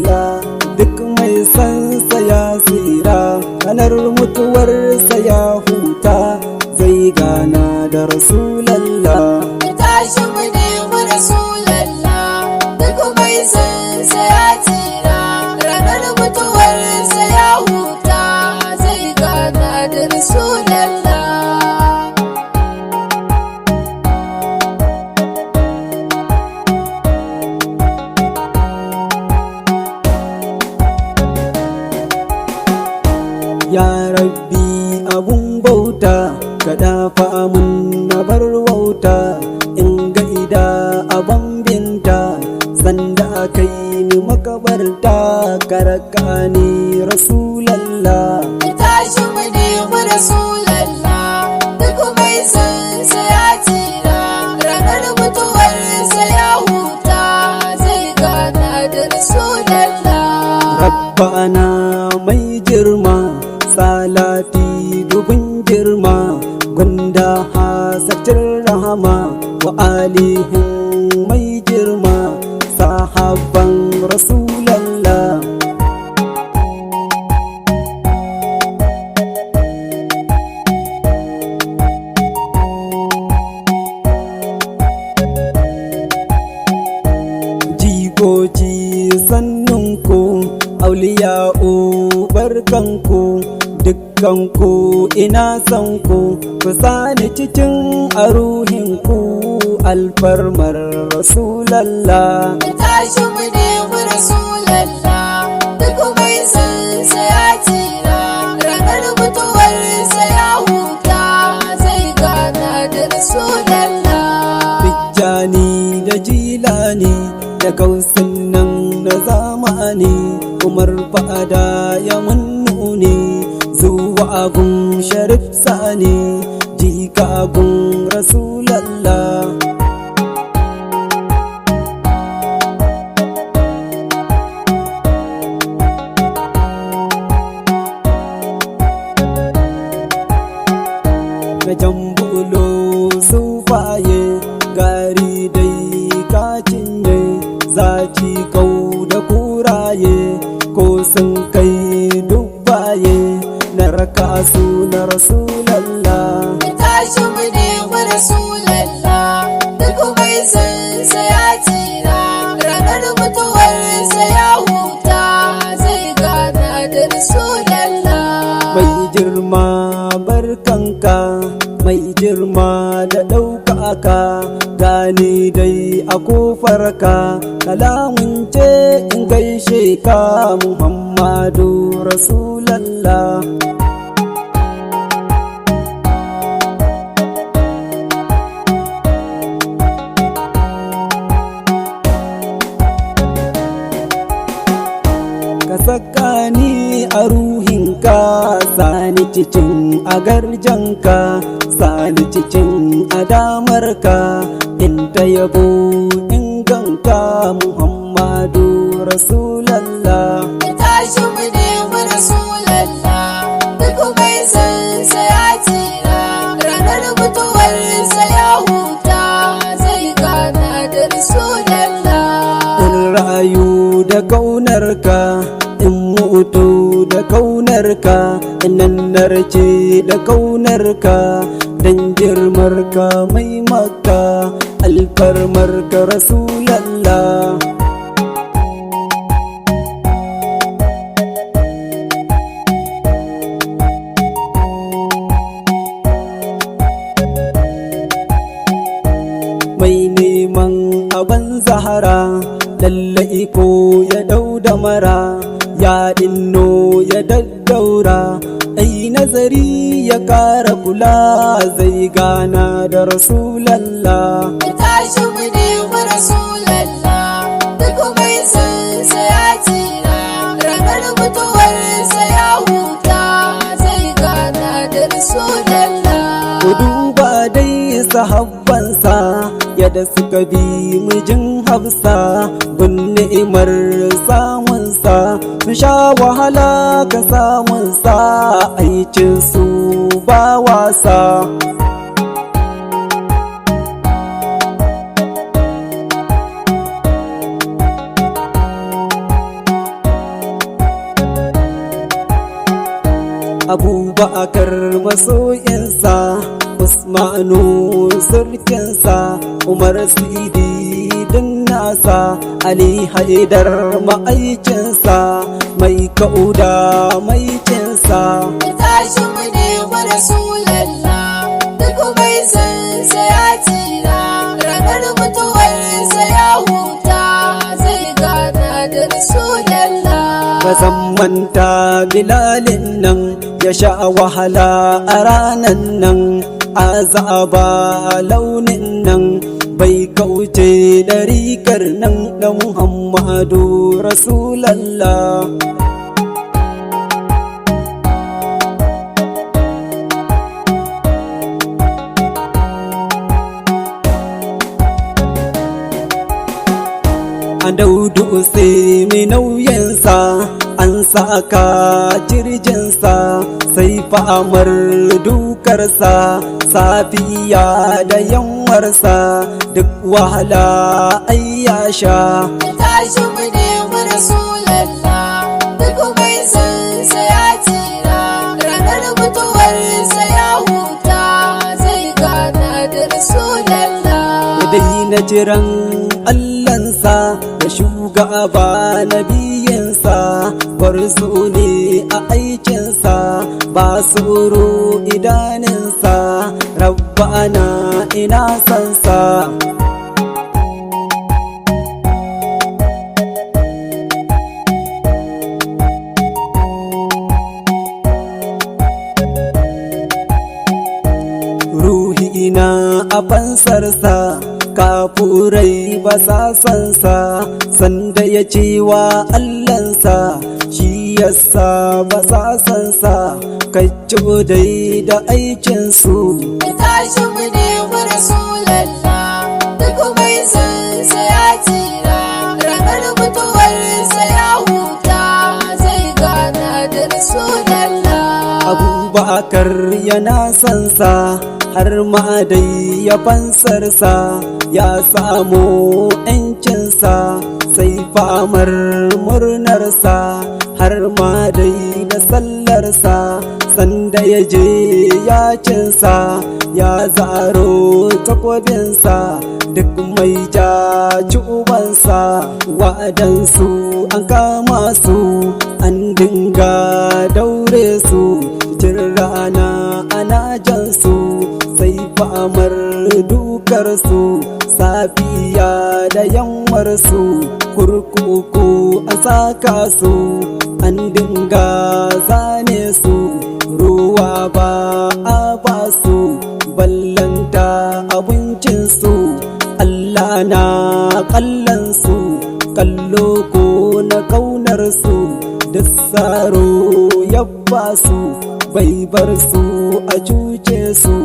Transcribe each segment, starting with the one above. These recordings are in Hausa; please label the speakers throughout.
Speaker 1: Rasulallah, duk mai sansa ya tsira, ranar mutuwarsa ya huta, zai gana da Rasulallah.
Speaker 2: Tashi mu nemi Rasulallah, duk mai sansa ya tsira, ranar mutuwarsa ya huta, zai gana da Rasulallah.
Speaker 1: Ya Rabbi abun bauta, ka dafa mun na bar wauta, in gaida abun binta, sanda kai ni makabarta, karaka ni Rasulallah.
Speaker 2: Tashi mu nemi Rasulallah, duk mai sansa ya tsira, ranar mutuwarsa ya huta, zai gana da Rasulallah.
Speaker 1: Rabbana mai girma, salati dubun girma, gunda hasarcin rahama, wa alihin mai girma, sahabban Rasulallah. Jikoki sannunku, auliya'u barkanku, dukkanku ina sanku, ku sani cikin aruhinku, alfarmar Rasulallah.
Speaker 2: Tashi mu nemi Rasulallah, duk mai sansa ya tsira, ranar mutuwarsa ya huta, zai gana da Rasulallah.
Speaker 1: Tijjani da Jilani da kausin nan na zamani, Umar fa'ada ya munnuni, zuwa agun Sharif Sani, jika agun Rasulallah. Na jambulo sufaye, gari dai ka cinye, zaci kau da kuraye, ko sun kai dubbaye, na raka su na Rasulallah.
Speaker 2: Tashi mu nemi Rasulallah, duk mai sansa ya tsira, ranar mutuwarsa ya huta, zai gana da Rasulallah.
Speaker 1: Mai girma barkanka, mai girma da ɗaukaka, gani dai a kofarka, kalamun ce in gaishe ka, Muhammadu Rasulallah. Ka saka ni a ruhinka, sani cikin agarjanka, sani cikin adamarka, in ta yabo in ganka, Muhammadu Rasulallah.
Speaker 2: Tashi mu nemi Rasulallah, duk mai sansa ya tsira, ranar mutuwarsa ya huta, zai gana da Rasulallah.
Speaker 1: In rayu da kaunarka, in mutu da kaunarka, in narce da kaunarka, dan girmarka mai maka, alfarmarka Rasulallah. Mai neman aban zahara, lallai ko ya dau da mara, ya dinno ya daddaura, ai nazari ya kara kula, zai gana da Rasulallah.
Speaker 2: Tashi mu nemi Rasulallah, duk mai sansa ya tsira, ranar mutuwarsa ya huta, zai gana da Rasulallah.
Speaker 1: Ku duba dai sahabbansa, yadda suka bi mijin Hafsa, gun ni'imar samunsa, sun sha wahala ka samunsa, aikin su ba wasa. Abubakar masoyinsa, Usmanu sirkinsa, Umar Sidi din nasa, Ali Haidar ma'aikinsa, mai kauda mai kinsa.
Speaker 2: Mu tashi mu nemi Rasulallah, duk mai san sa ya tsira, ranar mutuwarsa ya huta, zai gana da Rasulallah.
Speaker 1: Ba zan manta Bilalin nan ya sha wahala a ranan nan, azaba launin nan, bai kauce ɗarikar nan da Muhammadu Rasulallah. An daudu sai mai nauyinsa, an saka jirginsa, sai famar dukarsa, safiya da yammarsa, duk wahala ai ya sha.
Speaker 2: Mu tashi mu nemi Rasulallah, duk mai san sa ya tsira, ranar mutuwarsa ya huta, zai gana da Rasulallah.
Speaker 1: Ya daina jiran Allahnsa da shugaba nabiyinsa, gwarzo ne a aikinsa, ba tsoro idaninsa, rabbana ina sansa. Ruhi ina a fansarsa, kafurai ba sa sansa, sanda ya cewa Allahnsa, shi yasa ba sa sansa, kacco dai da aikinsu.
Speaker 2: Mu tashi mu nemi Rasulallah, duk mai san sa ya tsira, ranar mutuwarsa ya huta, zai gana da Rasulallah.
Speaker 1: Abubakar yana sansa, har ma dai ya fansarsa, ya samu ‘yancinsa, sai famar murnarsa, har ma dai da sallarsa, sanda ya je yacinsa, ya zaro takobinsa, duk mai jaci ubansa, wa'adansu an kama su, an dinga daure su, cikin rana ana jan su, sai famar dukar su, safiya da yammar su, kurkuku a saka su, an dinga zane su, ruwa ba a ba su, ballanta abincinsu, Allah na kallon su, kallo ko na kaunar su, duk saro ya ba su, bai bar su a cuce su,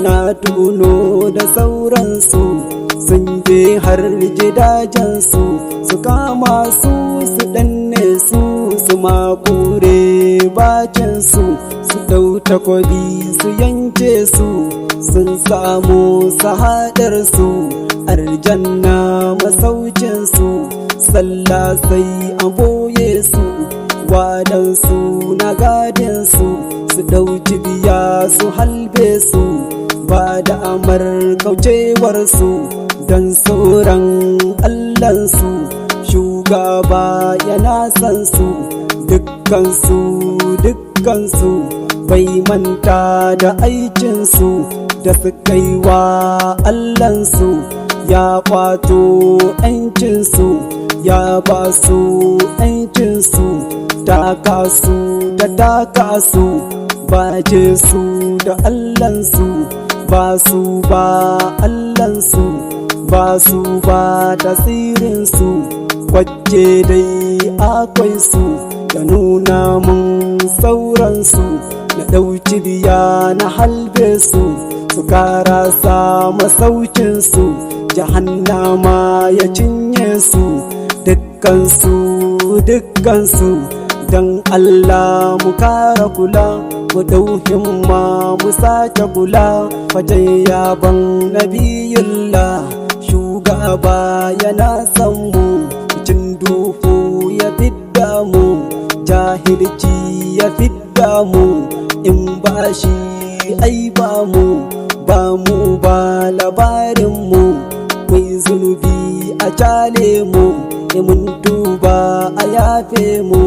Speaker 1: na tuno da sauransu, sun je har gidajensu, su kama su, su danne su, su makure bakinsu, su ɗau takobi su yanke su, sun samu sahadarsu, aljanna masaukinsu, sallah sai an boye su, waɗansu na gadinsu, su ɗauki biya su halbe su, ba da amar kaucewarsu, don tsoron Allahnsu, shugaba yana san su, dukkansu dukkansu, bai manta da aikinsu da suka yi wa Allahnsu, ya kwato ‘yancinsu, ya ba su ‘yancinsu, taka su da taka su, ba je su da Allahnsu, ba su ba Allahnsu, ba su ba tasirinsu, kwacce dai akwai su, ya nuna mun sauransu, na ɗauki biya na halbe su, su karasa masaukinsu, jahannama ya cinye su, dukkansu dukkansu, don Allah mu kara kula, mu ɗau himma mu sake kula, wajen yaban nabiyullah, shugaba yana san mu, cikin duhu ya fidda mu, jahilci ya fidda mu. In ba shi ai ba mu, ba mu ba labarin mu. Mai zunubi a cale mu, mun duba a yafe mu.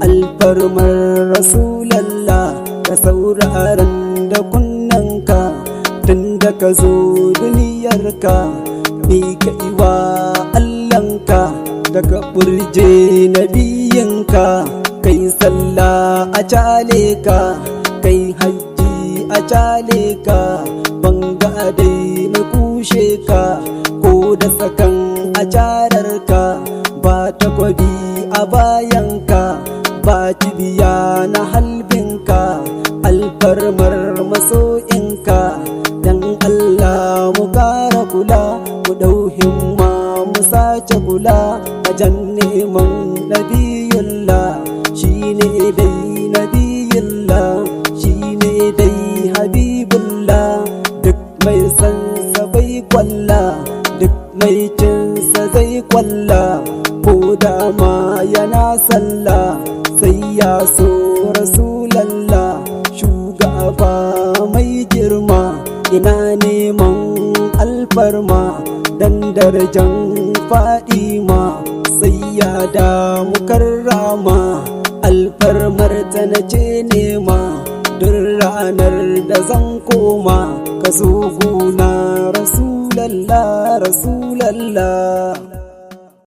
Speaker 1: Alfarmar Rasulallah, ka sauraron da kunnanka tun da ka zo duniyarka. Ni ka iwa Allahnka daga burje nabiyinka. Kai sallah a cale ka, kai hajji a cale ka. Banga dai na kushe ka ko da sakan a cararka. Ba takwabi a bayanka, ba kibiya na halbinka. Alfarmar masoyinka, dan Allah mu kara kula, mu ɗau himma mu sace kula a jan neman nabiyullah. Shine dai nabiyullah, shine dai habibullah. Duk mai san sa bai kwalla, duk mai cinsa zai kwalla. Ko da ma yana sallah, sai ya so Rasulallah. Shugaba mai girma, ina neman alfarma dan darajan Fadima. Sai ya damu karrama, alfarmar ta na ce nema. Duk ranar da zan koma, ka zo guna Rasulallah, Rasulallah.